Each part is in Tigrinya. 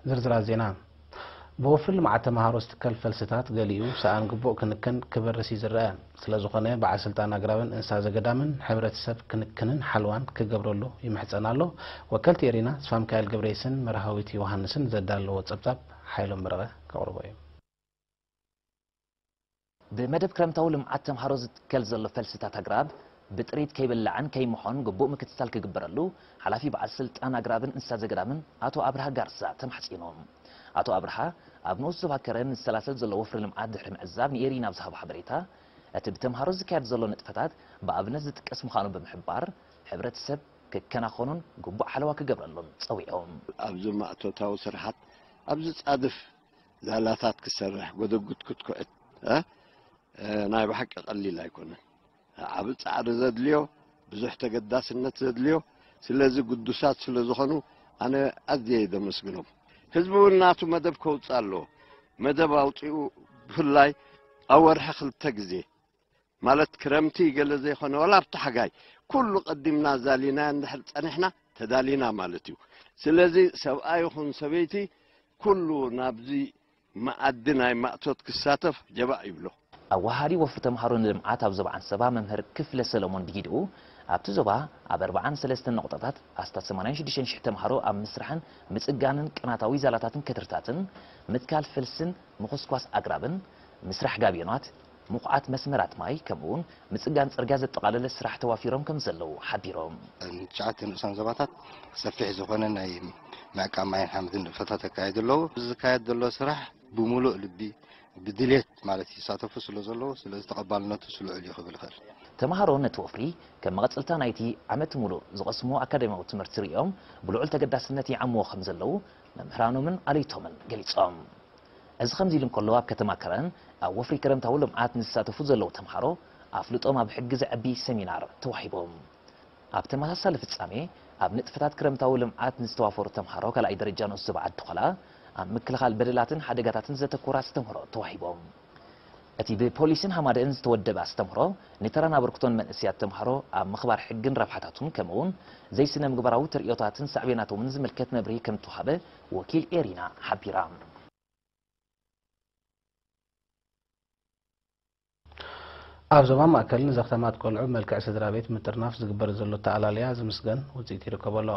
ዝርዝራት ዜና። ብወፍሪ ልምዓት ተምሃሮ ዝትከል ፈልስታት ገሊኡ ሰኣን ግቡእ ክንክን ክበርስ እዩ ዝረአ። ስለ ዝኾነ በዓል ስልጣን ኣግራብን እንስሳ ዘገዳምን ሕብረተሰብ ክንክንን ሓልዋን ክገብረሉ ይምሕጸን ኣሎ። ወከልቲ ኤሪና ተስፋሚካኤል ገብረየስን መርሃዊት ዮሃንስን ዘዳለዎ ጸብጻብ ሓይሎም በረቐ ከቕርቦ እዩ። ብመደብ ክረምታዊ ልምዓት ተምሃሮ ዝትከል ዘሎ ፈልስታት ኣግራብ ብጥሪት ከይብላዕን ከይምሖን ግቡእ ምክትታል ክግበረሉ ሓላፊ በዓል ስልጣን ኣግራብን እንስሳ ዘገዳምን ኣቶ ኣብርሃ ጋርሳ ተማሕጺኖም። ኣቶ ኣብርሃ ኣብ ንኡስ ዞባ ከረን ዝሰላሰል ዘሎ ወፍሪ ልምዓት ድሕሪ ምዕዛብ ንኤሪና ኣብ ዝሃቦ ሓበሬታ፣ እቲ ብተምሃሮ ዝካየድ ዘሎ ንጥፈታት ብኣብነት ዝጥቀስ ምዃኑ ብምሕባር፣ ሕብረተሰብ ክከናኸኑን ግቡእ ሓለዋ ክገብረሉን ጸዊዖም። ኣብዚ ማእቶታዊ ስርሓት ኣብዚ ጻድፍ ዛላታት ክሰርሕ፣ ጎደጉድ ክትኩዕት፣ እ? እ፣ ናይ ብሓቂ ቀሊል ኣይኮነን። ዓቢ ጻዕሪ ዘድልዮ፣ ብዙሕ ተገዳስነት ዘድልዮ፣ ስለዚ ግዱሳት ስለ ዝኾኑ ኣነ ኣዝየ የደመስግኖም። ህዝቢ እውን ናቱ መደብ ከውጽእ ኣለዎ። መደብ ኣውጺኡ ብፍላይ ኣብ ወርሒ ክልተ ግዜ፣ ማለት ክረምቲ ገለ ዘይኮነ፣ ዋላ ኣብቲ ሓጋይ፣ ኩሉ ቀዲምና ዛሊናዮ እንድሕር ጸኒሕና፣ ተዳሊና ማለት እዩ። ስለዚ ሰብኣይ ይኹን ሰበይቲ፣ ኩሉ ናብዚ መኣዲ ናይ ማእቶት ክሳተፍ ጀባእ ይብሎ። ኣወሃሃዲ ወፍሪ ተምሃሮ ንልምዓት ኣብ ዞባ ዓንሰባ መምህር ክፍለ ሰለሞን ብጊድኡ፣ ኣብቲ ዞባ ኣብ ኣርብዓን ሰለስተን ነቑጣታት ኣስታት ሰማንያን ሽዱሽተን ሽሕ ተምሃሮ ኣብ ምስራሕን ምጽጋንን ቅናታዊ ዛላታትን ከትርታትን፣ ምትካል ፈልስን ምኹስኳስ ኣግራብን፣ ምስራሕ ጋብዮናት፣ ምኹዓት መስመራት ማይ፣ ከምኡውን ምጽጋን ጽርግያ ዘጠቓለለ ስራሕ ተዋፊሮም ከም ዘለዉ ሓቢሮም። ንትሽዓተ ንኡሳን ዞባታት ሰፊሕ ዝኾነ ናይ ምዕቃብ ማይን ሓመድን ንጥፈታት የካየዱ ኣለዉ። እዚ ዝካየድ ዘሎ ስራሕ ብምሉእ ልቢ፣ ብድሌት ማለት ይሳተፉ ስለ ዘለዉ፣ ስለዚ ተቐባልነቱ ልዑል እዩ ክብል ይኽእል። ተምሃሮ ነቲ ወፍሪ ከም መቐጸልታ ናይቲ ዓመት ምሉእ ዝቐስምዎ ኣካዳሚያዊ ትምህርቲ ርእዮም ብልዑል ተገዳስነት ይዓምዎ ከም ዘለዉ መምህራኖምን ኣለይቶምን ገሊጾም። እዚ ከምዚ ኢሉ እንከሎ፣ ኣብ ከተማ ከረን ኣብ ወፍሪ ክረምታዊ ልምዓት ንዝሳተፉ ዘለዉ ተምሃሮ ኣፍልጦም ኣብ ሕጊ ዘዕቢ ሰሚናር ተዋሂቦም። ኣብ ተመሳሳሊ ፍጻሜ፣ ኣብ ንጥፈታት ክረምታዊ ልምዓት ንዝተዋፈሩ ተምሃሮ ካልኣይ ደረጃ ንኡስ ዞባ ዓዲ ኾላ፣ ኣብ ምክልኻል በደላትን ሓደጋታትን ዘተኮረ ኣስተምህሮ ተዋሂቦም። እቲ ብፖሊስን ሃማደእን ዝተወደበ ኣስተምህሮ፣ ንተራን ኣበርክቶን መንእሰያት ተምሃሮ ኣብ ምኽባር ሕግን ረብሓታቱን፣ ከምኡውን ዘይስነ ምግባራዊ ተርእዮታትን ሳዕቤናቶምን ዝምልከት መብርሂ ከም እተዋህበ ወኪል ኤሪና ሓቢራ። ኣብ ዞባ ማእከል ንዘኽተማት ቆልዑ ብመልክዕ ስድራ ቤት ምጥርናፍ ዝግበር ዘሎ ኣተኣላልያ ዝምስገን ውጽኢት ይርከቦ ኣሎ።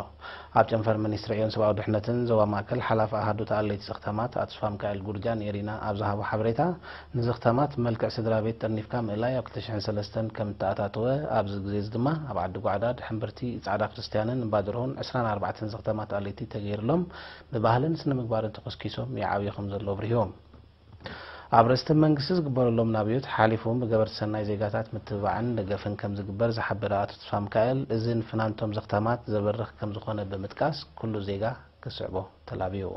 ኣብ ጨንፈር ሚኒስትሪ ዕዮን ሰብኣዊ ድሕነትን ዞባ ማእከል ሓላፊ ኣሃዱ ተኣለይቲ ዘኽተማት ኣቶ ተስፋሚካኤል ጉርጃ ንኤሪና ኣብ ዝሃቦ ሓበሬታ፣ ንዘኽተማት ብመልክዕ ስድራ ቤት ጠርኒፍካ ምእላይ ኣብ ክልተ ሽሕን ሰለስተን ከም እተኣታተወ፣ ኣብዚ ግዜ እዚ ድማ ኣብ ዓዲ ጓዕዳድ፣ ሕምብርቲ፣ ጻዕዳ ክርስትያንን እምባድርሁን ዕስራን ኣርባዕተን ዘኽተማት ኣለይቲ ተገይርሎም፣ ብባህልን ስነ ምግባርን ተኾስኪሶም ይዓብዩ ከም ዘለዉ ኣብሪሆም። ኣብ ርእስቲ መንግስቲ ዝግበረሎም ናብዮት ሓሊፉ እውን ብገበርቲ ሰናይ ዜጋታት ምትብባዕን ደገፍን ከም ዝግበር ዝሓበረ ኣቶ ተስፋሚካኤል፣ እዚ ንፍናንቶም ዘኽተማት ዘበርኽ ከም ዝኾነ ብምጥቃስ፣ ኩሉ ዜጋ ክስዕቦ ተላብዩ።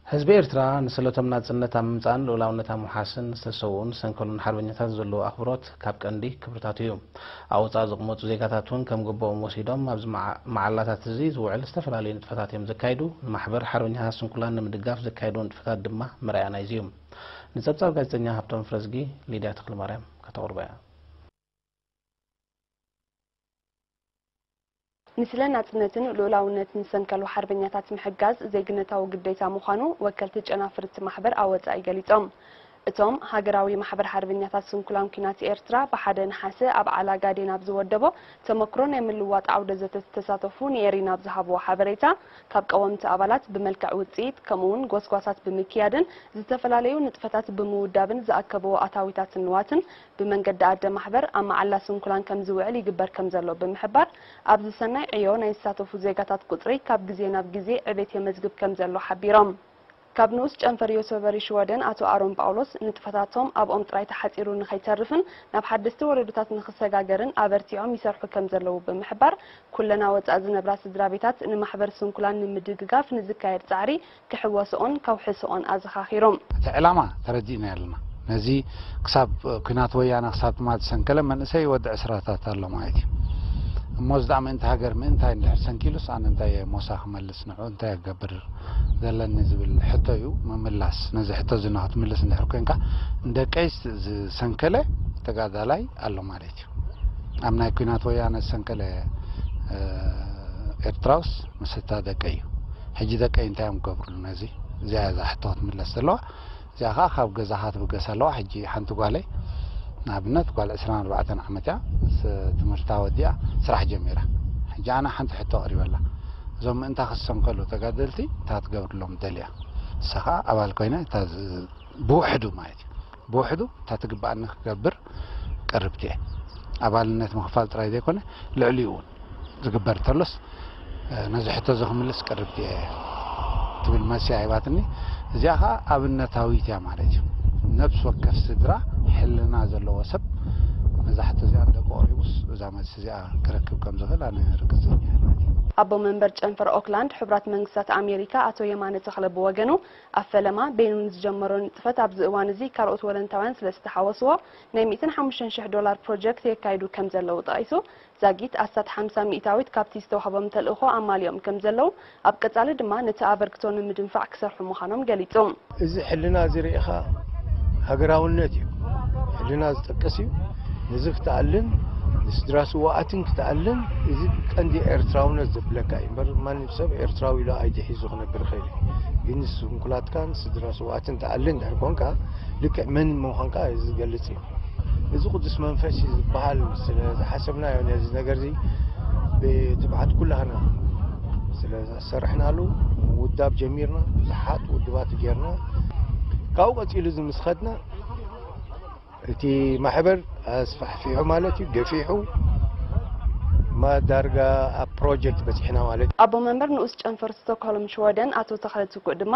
ህዝቢ ኤርትራ ንስእለቶም ናጽነት ኣብ ምምጻእን ልኡላውነት ኣብ ምውሓስን ዝተሰውኡን ዝተሰንከሉን ሓርበኛታት ዘለዎ ኣኽብሮት ካብ ቀንዲ ክብርታቱ እዩ። ኣብ ወጻኢ ዝቕመጡ ዜጋታት እውን ከም ግቡኦም ወሲዶም ኣብዚ መዓ-፣ መዓላታት እዚ ዝውዕል ዝተፈላለዩ ንጥፈታት እዮም ዘካይዱ። ንማሕበር ሓርበኛታት ስንኩላን ንምድጋፍ ዘካየድዎ ንጥፈታት ድማ መርኣያ ናይዚ እዩ። ንጸብጻብ ጋዜጠኛ ሃብቶም ፍረዝጊ ሊድያ ተኽለማርያም ከተቕርቦ እያ። ንስለ ናጽነትን ልኡላውነትን ዝሰንከሉ ሓርበኛታት ምሕጋዝ ዜግነታዊ ግዴታ ምዃኑ ወከልቲ ጨናፍርቲ ማሕበር ኣብ ወጻኢ ገሊጾም። እቶም ሃገራዊ ማሕበር ሓርበኛታት ስንኩላን ኲናት ኤርትራ ብሓደ ነሓሰ ኣብ ዓላ ጋዴን ኣብ ዝወደቦ ተመክሮ ናይ ምልውዋጥ ዓውደ ዘተ ዝተሳተፉ ንኤሪና ኣብ ዝሃብዎ ሓበሬታ፣ ካብ ቀወምቲ ኣባላት ብመልክዕ ውጽኢት ከምኡ'ውን ጎስጓሳት ብምክያድን ዝተፈላለዩ ንጥፈታት ብምውዳብን ዝኣከብዎ ኣታዊታትን ንዋትን ብመንገዲ ኣደ ማሕበር ኣብ መዓላ ስንኩላን ከም ዝውዕል ይግበር ከም ዘሎ ብምሕባር፣ ኣብዚ ሰናይ ዕዮ ናይ ዝሳተፉ ዜጋታት ቁጽሪ ካብ ግዜ ናብ ግዜ ዕቤት የመዝግብ ከም ዘሎ ሓቢሮም። ካብ ንኡስ ጨንፈር ዮሰበሪ ሽወደን ኣቶ ኣሮን ጳውሎስ፣ ንጥፈታቶም ኣብኦም ጥራይ ተሓጺሩ ንኸይተርፍን ናብ ሓደስቲ ወለዶታት ንኽሰጋገርን ኣበርቲዖም ይሰርሑ ከም ዘለዉ ብምሕባር፣ ኩለን ኣብ ወጻኢ ዝነብራ ስድራ ቤታት ንማሕበር ስንኩላን ንምድግጋፍ ንዝካየድ ጻዕሪ ክሕወስኦን ከውሕስኦን ኣዘኻኺሮም። እቲ ዕላማ ተረዲእና ኣለና። ነዚ ክሳብ ኲናት ወያነ ክሳብ ትማል ዝሰንከለ መንእሰይ ወዲ ዕስራታት ኣሎ ማለት እዩ። እሞ እዚ ደኣ ምእንቲ ሃገር ምእንታይ እንድሕር ሰንኪሉስ ኣነ እንታይ እየ ሞሳ ክመልስ ንዑ እንታይ ክገብር ዘለኒ ዝብል ሕቶ እዩ ምምላስ። ነዚ ሕቶ እዚ ንክትምልስ እንድሕር ኮንካ ንደቀይስ ዝሰንከለ ተጋዳላይ ኣሎ ማለት እዩ። ኣብ ናይ ኲናት ወያነ ዝሰንከለ ኤርትራውስ ምስታ ደቀይ እዩ። ሕጂ ደቀይ እንታይ እዮም ክገብርሉ ነዚ? እዚኣ እዛ ሕቶ ክትምለስ ዘለዋ። እዚኣ ከዓ ካብ ገዛኻ ትብገስ ኣለዋ። ሕጂ ሓንቲ ጓለይ ንኣብነት ጓል ዕስራን ኣርባዕተን ዓመት እያ። ትምህርታ ወዲኣ ስራሕ ጀሚራ። ሕጂ ኣነ ሓንቲ ሕቶ ኣቕሪበላ። እዞም ምእንታ ክሰንከሉ ተጋደልቲ እንታይ ክትገብርሎም ደልያ? ንሳ ከዓ ኣባል ኮይነ እታ ብውሕዱ ማለት እዩ ብውሕዱ እታ ትግባኣኒ ክገብር ቀርብቲ እየ። ኣባልነት ምኽፋል ጥራይ ዘይኮነ ልዕሊኡ እውን ዝግበር እንተሎስ ነዚ ሕቶ እዚ ክምልስ ቀርብቲ እየ ትብል መልሲ ሂባትኒ። እዚኣ ከዓ ኣብነታዊት እያ ማለት እዩ። ነብሲ ወከፍ ስድራ ሕልና ዘለዎ ሰብ ነዛ ሕቶ እዚኣ ደቂ ቀሪቡስ እዛ መልሲ እዚኣ ክረክብ ከም ዝኽእል ኣነ ርግፀኛ እየ ማለት እዩ። ኣቦ መንበር ጨንፈር ኦክላንድ ሕቡራት መንግስታት ኣሜሪካ ኣቶ የማነ ተኽለ ብወገኑ ኣብ ፈለማ ቤኑን ዝጀመሮ ንጥፈት ኣብዚ እዋን እዚ ካልኦት ወለንታውያን ስለ ዝተሓወስዎ ናይ ሚእትን ሓሙሽተን ሽሕ ዶላር ፕሮጀክት የካይዱ ከም ዘለዉ ጠቒሱ፣ ዛጊት ኣስታት ሓምሳ ሚእታዊት ካብቲ ዝተዋህቦም ተልእኾ ኣማሊኦም ከም ዘለዉ፣ ኣብ ቀጻሊ ድማ ነቲ ኣበርክቶ ንምድንፋዕ ክሰርሑ ምዃኖም ገሊጹ። እዚ ሕልና እዚ ርኢኻ ሃገራውነት እዩ። ሕልና ዝጠቅስ እዩ። ነዚ ክትኣልን ንስድራ ስውኣትን ክትኣልን እዚ ቀንዲ ኤርትራውነት ዘብለካ እዩ እምበር ማንም ሰብ ኤርትራዊ ኢሉ ኣይዲ ሒዙ ክነብር ይኽእል እዩ። ግን ንስንኩላትካን ስድራ ስውኣትን ትኣልን እንድሕር ኮንካ ልክዕ መን ምዃንካ ዝገልጽ እዩ። እዚ ቅዱስ መንፈስ እዩ ዝበሃል ስለ ዝሓሰብና እዩ ነዚ ነገር እዚ ብትብዓት ኩላህና ስለ ዝሰርሕናሉ ውዳብ ጀሚርና ብዙሓት ውድባት ጌርና ካብኡ ቀጺሉ እዚ ምስ ኸድና እቲ ማሕበር ኣስፋሕፊሑ ማለት እዩ ገፊሑ ማ ዳርጋ ኣብ ፕሮጀክት በፂሕና ማለት እዩ። ኣቦ መንበር ንኡስ ጨንፈር ስቶክሆልም ሽወደን ኣቶ ተኽለ ትኩእ ድማ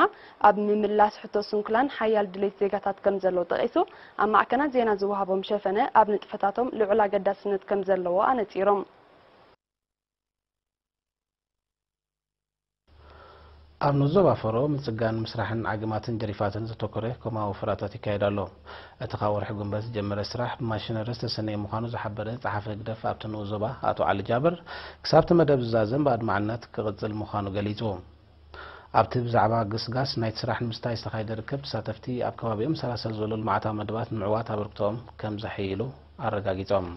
ኣብ ምምላስ ሕቶ ስንኩላን ሓያል ድሌት ዜጋታት ከም ዘሎ ጠቒሱ፣ ኣብ ማዕከናት ዜና ዝወሃቦም ሸፈነ ኣብ ንጥፈታቶም ልዑል ኣገዳስነት ከም ዘለዎ ኣነጺሮም። ኣብ ንኡስ ዞባ ፈሮ ምጽጋን ምስራሕን ዓግማትን ጀሪፋትን ዘተኮረ ኮማዊ ወፈራታት ይካየድ ኣሎ። እቲ ካብ ወርሒ ጉንበት ዝጀመረ ስራሕ ብማሽነሪ ዝተሰነየ ምዃኑ ዝሓበረ ጸሓፊ ህግደፍ ኣብቲ ንኡስ ዞባ ኣቶ ዓሊ ጃብር፣ ክሳብቲ መደብ ዝዛዘም ብኣድማዕነት ክቕጽል ምዃኑ ገሊጹ። ኣብቲ ብዛዕባ ግስጋስ ናይቲ ስራሕ ንምስታይ ዝተኻየደ ርክብ፣ ተሳተፍቲ ኣብ ከባቢኦም ዝሰላሰል ዘሎ ልምዓታዊ መደባት ንምዕዋት ኣበርክቶኦም ከም ዘሐይሉ ኣረጋጊጾም።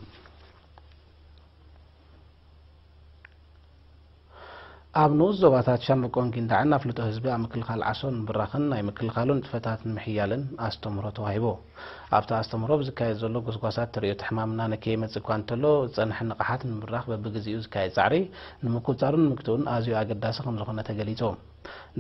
ኣብ ንኡስ ዞባታት ሻምበቆን ጊንዳዕን ኣፍልጦ ህዝቢ ኣብ ምክልኻል ዓሶ ንምብራኽን ናይ ምክልኻሉ ንጥፈታት ንምሕያልን ኣስተምህሮ ተዋሂቡ። ኣብቲ ኣስተምህሮ ብዝካየድ ዘሎ ጎስጓሳት ተርእዮ እቲ ሕማም እናነከየ ይመጽእ እኳ እንተሎ፣ ዝጸንሐ ንቕሓት ንምብራኽ በብግዜኡ ዝካየድ ጻዕሪ ንምቁጽጻሩን ንምግትኡን ኣዝዩ ኣገዳሲ ከምዝኾነ ተገሊጹ።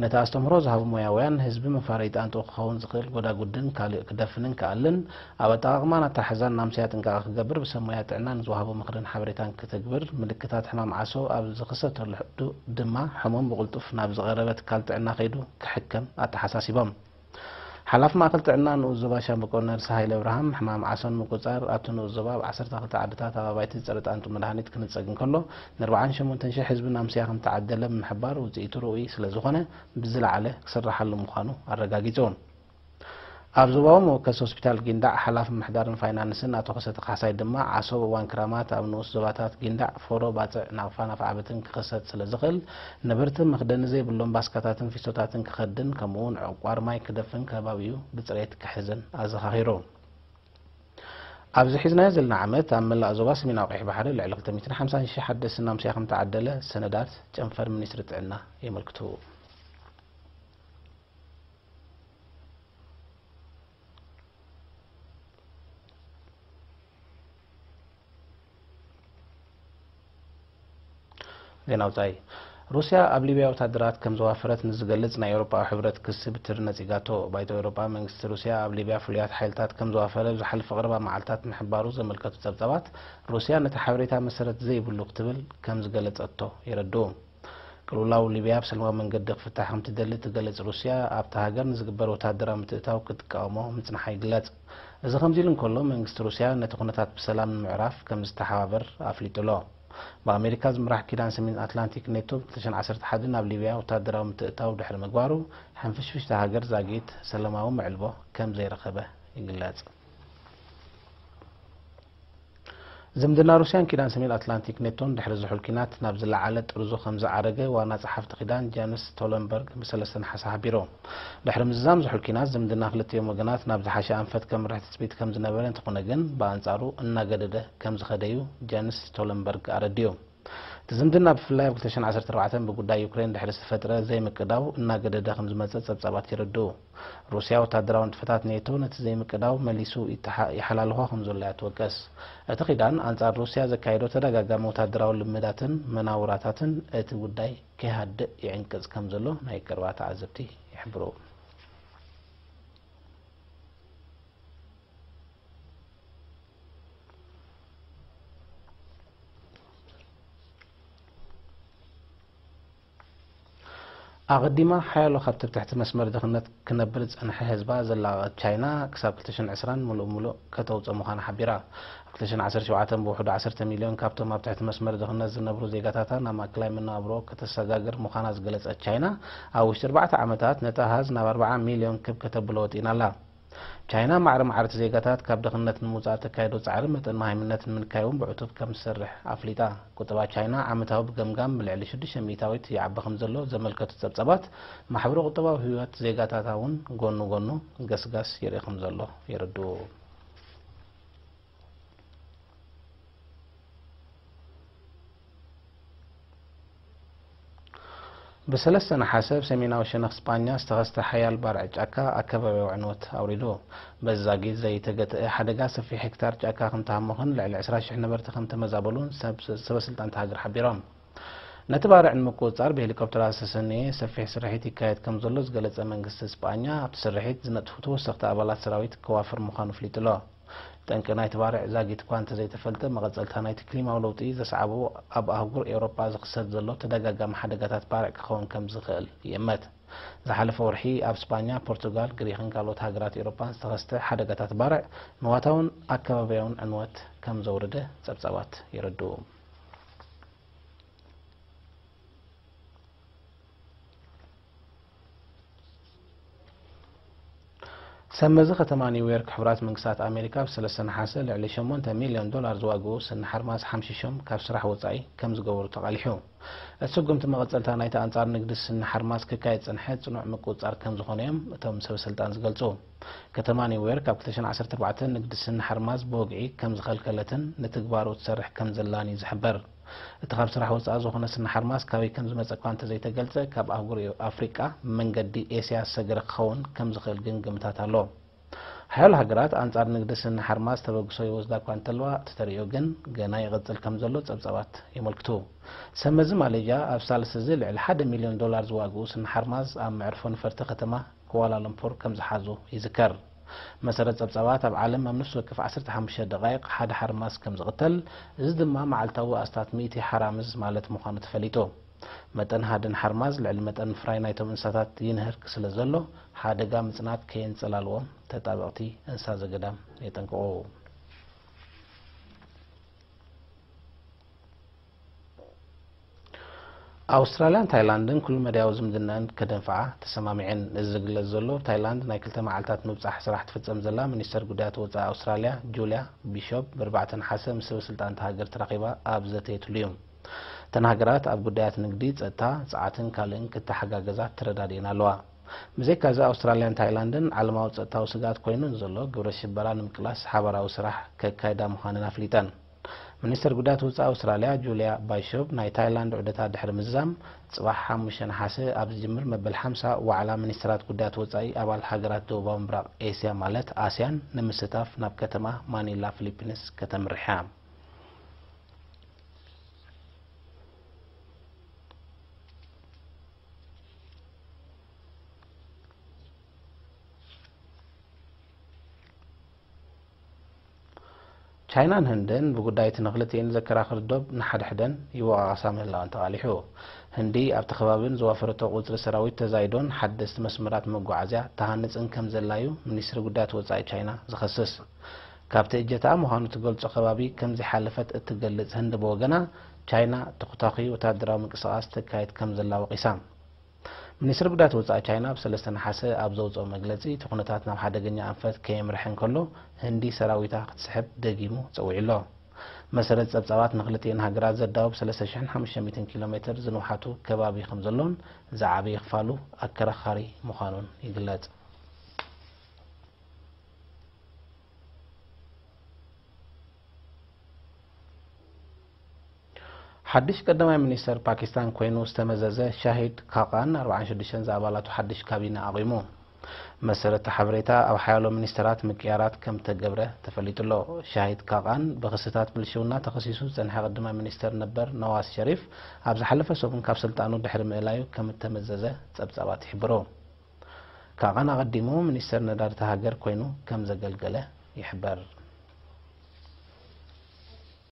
ነቲ ኣስተምህሮ ዝሃቡ ሞያውያን፣ ህዝቢ መፋረዪ ጣንጡ ክኸውን ዝኽእል ጎዳጉድን ካልእ ክደፍንን ክኣልን፣ ኣብ ኣጠቓቕማን ኣተሓሕዛን ናምስያ ጥንቃቐ ክገብር ብሰብ ሞያ ጥዕና ንዝወሃቦ ምኽርን ሓበሬታን ክትግብር፣ ምልክታት ሕማም ዓሶ ኣብ ዝኽሰተሉ ዱ-፣ ድማ ሕሙም ብቕልጡፍ ናብ ዝቐረበ ትካል ጥዕና ከይዱ ክሕከም ኣተሓሳሲቦም። ሓላፊ ማእከል ጥዕና ንኡስ ዞባ ሻምበቆ ነርስ ሃይለ ኣብርሃም፣ ሕማም ዓሶ ንምቁጽጻር ኣብቲ ንኡስ ዞባ ኣብ ዓሰርተ ክልተ ዓድታት ኣብ ኣባይቲ ጸረ ጣንጡ መድሃኒት ክነጸግ እንከሎ፣ ን ኣርብዓን ሸሞንተን ሽሕ ህዝቢ ናምስያ ከም ዝተዓደለ ብምሕባር፣ ውጽኢቱ ርኡይ ስለ ዝኾነ፣ ብዝለዓለ ክስርሓሉ ምዃኑ ኣረጋጊጹ። ኣብ ዞባዊ መወከሲ ሆስፒታል ጊንዳዕ ሓላፊ ምምሕዳርን ፋይናንስን ኣቶ ከሰተ ካሕሳይ ድማ፣ ዓሶ ኣብ እዋን ክራማት ኣብ ንኡስ ዞባታት ጊንዳዕ፣ ፎሮ፣ ባጽዕ፣ ናቕፋን ኣፍዓበትን ክኽሰት ስለ ዝኽእል፣ ነበርቲ መኽደኒ ዘይብሎም ባስካታትን ፊስቶታትን ክኸድን፣ ከምኡ'ውን ዕቋር ማይ ክደፍን ከባቢኡ ብጽሬት ክሕዝን ኣዘኻኺሩ። ኣብዚ ሒዝናዮ ዘለና ዓመት፣ ኣብ መላእ ዞባ ሰሜናዊ ቀይሕ ባሕሪ ልዕሊ ክልተ ሚእትን ሓምሳን ሽሕ ሓደስቲ ናምስያ ከም ተዓደለ ሰነዳት ጨንፈር ሚኒስትሪ ጥዕና የመልክቱ። ዜና ወጻኢ። ሩስያ ኣብ ሊብያ ወታደራት ከም ዘዋፈረት ንዝገልጽ ናይ ኤውሮጳዊ ሕብረት ክሲ ብትሪ ነጺጋቶ። ባይቶ ኤውሮጳ መንግስቲ ሩስያ ኣብ ሊብያ ፍሉያት ሓይልታት ከም ዘዋፈረ ብዝሓለፈ ቀረባ መዓልታት ምሕባሩ ዘመልከቱ ጸብጻባት፣ ሩስያ ነቲ ሓበሬታ መሰረት ዘይብሉ ክትብል ከም ዝገለጸቶ የረድኡ። ቅልውላው ሊብያ ብሰላማዊ መንገዲ ክፍታሕ ከም ትደሊ እትገልጽ ሩስያ፣ ኣብታ ሃገር ንዝግበር ወተሃደራዊ ምትእትታው ክትቃወሞ ምጽንሓ ይግለጽ። እዚ ከምዚ ኢሉ እንከሎ፣ መንግስቲ ሩስያ ነቲ ኩነታት ብሰላም ንምዕራፍ ከም ዝተሓባበር ኣፍሊጡ ኣሎ። ብኣሜሪካ ዝምራሕ ኪዳን ሰሜን ኣትላንቲክ ኔቶ፣ ብ ክልተ ሽሕን ዓሰርተ ሓደን ናብ ሊብያ ወተሃደራዊ ምትእትታው ድሕሪ ምግባሩ፣ ሕንፍሽፍሽታ ሃገር ዛጊት ሰላማዊ መዕልቦ ከም ዘይረኸበ ይግለጽ። ዝምድና ሩስያን ኪዳን ሰሜን ኣትላንቲክ ኔቶን ድሕሪ ዝሑል ኪናት ናብ ዝለዓለ ጥርዙ ከም ዝዓረገ ዋና ጸሓፍቲ ኪዳን ጀንስ ስቶለንበርግ ብሰለስተ ነሓሰ ሓቢሩ። ድሕሪ ምዝዛም ዝሑል ኪናት ዝምድና ክልቲኦም ወገናት ናብ ዝሓሸ ኣንፈት ከምርሕ ትጽቢት ከም ዝነበረ እንተኾነ ግን ብኣንጻሩ እናገደደ ከም ዝኸደዩ ጀንስ ስቶለንበርግ ኣረዲኡ። እቲ ዝምድና ብፍላይ ኣብ ክልተ ሽሕን ዓሰርተ ኣርባዕተን ብጉዳይ ዩክሬን ድሕሪ ዝተፈጥረ ዘይምቅዳው እናገደደ ከም ዝመጸ ጸብጻባት የረድኡ። ሩስያ ወታደራዊ ንጥፈታት ኔቶ ነቲ ዘይምቅዳው መሊሱ ይተሓ-፣ ይሓላልኾ ከም ዘሎ እያ ትወቅስ። እቲ ኪዳን ኣንጻር ሩስያ ዘካየዶ ተደጋጋሚ ወታደራዊ ልምዳትን መናውራታትን እቲ ጉዳይ ከይሃድእ ይዕንቅጽ ከም ዘሎ ናይ ቀረባ ተዓዘብቲ ይሕብሩ። ኣቐዲማ ሓያሎ ካብቲ ኣብ ትሕቲ መስመር ድኽነት ክነብር ዝጸንሐ ህዝባ ዘላቐቐት ቻይና፣ ክሳብ ክልተ ሽሕን ዕስራን ምሉእ ምሉእ ከተውጽእ ምዃና ሓቢራ። ኣብ ክልተ ሽሕን ዓሰርተ ሸውዓተን ብውሕዱ ዓሰርተ ሚልዮን ካብቶም ኣብ ትሕቲ መስመር ድኽነት ዝነብሩ ዜጋታታ ናብ ማእከላይ መነባብሮ ከተሰጋግር ምዃና ዝገለጸት ቻይና፣ ኣብ ውሽጢ ኣርባዕተ ዓመታት ነቲ ኣሃዝ ናብ ኣርብዓ ሚልዮን ክብ ከተብሎ ወጢና ኣላ። ቻይና ማዕረ ማዕረ እቲ ዜጋታት ካብ ድኽነት ንምውጻእ እተካይዶ ጻዕሪ መጠን መሃይምነት ንምንካይ እውን ብዕቱብ ከም ትሰርሕ ኣፍሊጣ። ቁጠባ ቻይና ዓመታዊ ብገምጋም ብልዕሊ ሽዱሽተ ሚእታዊት ይዓቢ ከም ዘሎ ዘመልከቱ ጸብጻባት፣ ማሕበረ ቁጠባዊ ህይወት ዜጋታታ እውን ጎኑ ጎኑ ገስጋስ የርኢ ከም ዘሎ የረድኡ። ብሰለስተ ነሓሰ ኣብ ሰሜናዊ ሸነኽ ስጳኛ ዝተኸስተ ሓያል ባርዕ ጫካ ኣከባብያዊ ዕንወት ኣውሪዱ። በዚ ዛጊት ዘይተገትአ ሓደጋ ሰፊሕ ሄክታር ጫካ ከም ተሃሞኸን ልዕሊ ዕስራ ሽሕ ነበርቲ ከም ተመዛበሉን ሰብ-፣ ሰበ ስልጣን እታ ሃገር ሓቢሮም። ነቲ ባርዕ ንምቁጽጻር ብሄሊኮፕተራት ዝተሰነየ ሰፊሕ ስርሒት ይካየድ ከም ዘሎ ዝገለጸ መንግስቲ ስጳኛ፣ ኣብቲ ስርሒት ዝነጥፉ ተወሰኽቲ ኣባላት ሰራዊት ከዋፍር ምዃኑ ኣፍሊጡ ኣሎ። ጠንቂ ናይቲ ባርዕ ዛጊት እኳ እንተዘይተፈልጠ፣ መቐጸልታ ናይቲ ክሊማዊ ለውጢ ዘስዓቦ ኣብ ኣህጉር ኤውሮጳ ዝኽሰት ዘሎ ተደጋጋሚ ሓደጋታት ባርዕ ክኸውን ከም ዝኽእል ይእመት። ዝሓለፈ ወርሒ ኣብ ስጳኛ፣ ፖርቱጋል፣ ግሪኽን ካልኦት ሃገራት ኤውሮጳን ዝተኸስተ ሓደጋታት ባርዕ ንዋታውን ኣከባብያውን ዕንወት ከም ዘውረደ ጸብጻባት የረድኡ። ሰብ መዚ ከተማ ኒውዮርክ፣ ሕቡራት መንግስታት ኣሜሪካ ብሰለስተ ነሓሰ ልዕሊ ሸሞንተ ሚልዮን ዶላር ዝዋግኡ ስኒ ሓርማዝ ሓምሺሾም ካብ ስራሕ ወጻኢ ከም ዝገበሩ ተቓሊሑ። እቲ ስጉምቲ መቐጸልታ ናይቲ ኣንጻር ንግዲ ስኒ ሓርማዝ ክካየድ ዝጸንሐ ጽኑዕ ምቁጽጻር ከም ዝኾነ እዮም እቶም ሰበ ስልጣን ዝገልጹ። ከተማ ኒውዮርክ ኣብ ክልተ ሽሕን ዓሰርተ ኣርባዕተን ንግዲ ስኒ ሓርማዝ ብወግዒ ከም ዝኸልከለትን ንትግባሩ ትሰርሕ ከም ዘላን እዩ ዝሕበር። እቲ ካብ ስራሕ ወጻኢ ዝኾነ ስኒ ሓርማዝ ካበይ ከም ዝመጸ እኳ እንተዘይተገልጸ፣ ካብ ኣህጉር ኣፍሪቃ ብመንገዲ ኤስያ ዝሰገረ ክኸውን ከም ዝኽእል ግን ግምታት ኣሎ። ሓያሎ ሃገራት ኣንጻር ንግዲ ስኒ ሓርማዝ ተበግሶ ይወስዳ እኳ እንተለዋ፣ እቲ ተርእዮ ግን ገና ይቕጽል ከም ዘሎ ጸብጻባት የመልክቱ። ሰብ መዚ ማሌዥያ ኣብ ሳልስቲ እዚ ልዕሊ ሓደ ሚልዮን ዶላር ዝዋግኡ ስኒ ሓርማዝ ኣብ መዕርፎ ነፈርቲ ከተማ ኩዋላሉምፑር ከም ዝሓዙ ይዝከር። መሰረት ጸብጻባት ኣብ ዓለም ኣብ ነፍሲ ወከፍ ዓሰርተ ሓሙሽተ ደቓይቕ ሓደ ሓርማዝ ከም ዝቕተል፣ እዚ ድማ መዓልታዊ ኣስታት ሚእቲ ሓራምዝ ማለት ምዃኑ ተፈሊጡ። መጠን ሃድን ሓርማዝ ልዕሊ መጠን ምፍራይ ናይቶም እንስሳታት ይንህርክ ስለ ዘሎ፣ ሓደጋ ምጽናት ከየንጸላልዎም ተጣበቕቲ እንስሳ ዘገዳም የጠንቅቑ። ኣውስትራልያን ታይላንድን ኩሉ መዳያዊ ዝምድናን ከደንፍዓ ተሰማሚዐን። እዚ ዝግለጽ ዘሎ፣ ታይላንድ ናይ ክልተ መዓልታት ምብጻሕ ስራሕ ትፍጸም ዘላ ሚኒስተር ጉዳያት ወጻኢ ኣውስትራልያ ጁልያ ቢሾፕ ብኣርባዕተ ነሓሰ ምስ ሰበ ስልጣን እታ ሃገር ተራኺባ ኣብ ዘተየትሉ እዩ። እተን ሃገራት ኣብ ጉዳያት ንግዲ፣ ጸጥታ፣ ጸዓትን ካልእን ክተሓጋገዛ ተረዳዲኤን ኣለዋ። ብዘይካዚ ኣውስትራልያን ታይላንድን ዓለማዊ ጸጥታዊ ስግኣት ኮይኑ ንዘሎ ግብረ ሽበራ ንምቅላስ ሓባራዊ ስራሕ ከካይዳ ምዃነን ኣፍሊጠን። ሚኒስተር ጉዳያት ወጻኢ ኣውስትራልያ ጁልያ ባይሾፕ ናይ ታይላንድ ዑደታ ድሕሪ ምዝዛም፣ ጽባሕ ሓሙሽተ ነሓሰ ኣብ ዝጅምር መበል ሓምሳ ዋዕላ ሚኒስተራት ጉዳያት ወጻኢ ኣባል ሃገራት ደቡባዊ ምብራቕ ኤስያ ማለት ኣስያን ንምስታፍ ናብ ከተማ ማኒላ ፊሊፒንስ ከተምርሕ እያ። ቻይናን ህንድን ብጉዳይ እቲ ንክልቲኤን ዘከራኽር ዶብ ንሓድሕደን ይወቓቐሳ ምህላወን ተቓሊሑ። ህንዲ ኣብቲ ከባቢ ንዝዋፈረቶ ቁጽሪ ሰራዊት ተዛይዶን ሓደስቲ መስመራት መጓዓዝያ ተሃንጽን ከም ዘላ እዩ ሚኒስትሪ ጉዳያት ወጻኢ ቻይና ዝኸስስ። ካብቲ እጀታኣ ምዃኑ ትገልጾ ከባቢ ከም ዘይሓለፈት እትገልጽ ህንዲ ብወገና፣ ቻይና ተኹታኺ ወታደራዊ ምንቅስቓስ ተካይድ ከም ዘላ ወቒሳ። ሚኒስትሪ ጉዳያት ወጻኢ ቻይና ኣብ ሰለስተ ነሓሰ ኣብ ዘውጽኦ መግለጺ፣ እቲ ኩነታት ናብ ሓደገኛ ኣንፈት ከየምርሐ እንከሎ፣ ህንዲ ሰራዊታ ክትስሕብ ደጊሙ ጸዊዑ ኣሎ። መሰረት ጸብጻባት ንክልቲኤን ሃገራት ዘዳውብ ሰለስተ ሽሕን ሓሙሽተ ሚእትን ኪሎ ሜትር ዝንውሓቱ ከባቢ ከም ዘሎን ዝዓበየ ክፋሉ ኣከራኻሪ ምዃኑን ይግለጽ። ሓድሽ ቀዳማይ ሚኒስተር ፓኪስታን ኮይኑ ዝተመዘዘ ሻሂድ ካቃን ኣርባዓን ሽዱሽተን ዝኣባላቱ ሓድሽ ካቢነ ኣቑሙ። መሰረት እቲ ሓበሬታ ኣብ ሓያሎ ሚኒስተራት ምቅያራት ከም ተገብረ ተፈሊጡ ኣሎ። ሻሂድ ካቃን ብክስታት ብልሽውና ተኸሲሱ ዝጸንሐ ቀዳማይ ሚኒስተር ነበር ነዋዝ ሸሪፍ ኣብ ዝሓለፈ ሰሙን ካብ ስልጣኑ ድሕሪ ምእላዩ ከም እተመዘዘ ጸብጻባት ይሕብሩ። ካቃን ኣቐዲሙ ሚኒስተር ነዳዲ እታ ሃገር ኮይኑ ከም ዘገልገለ ይሕበር።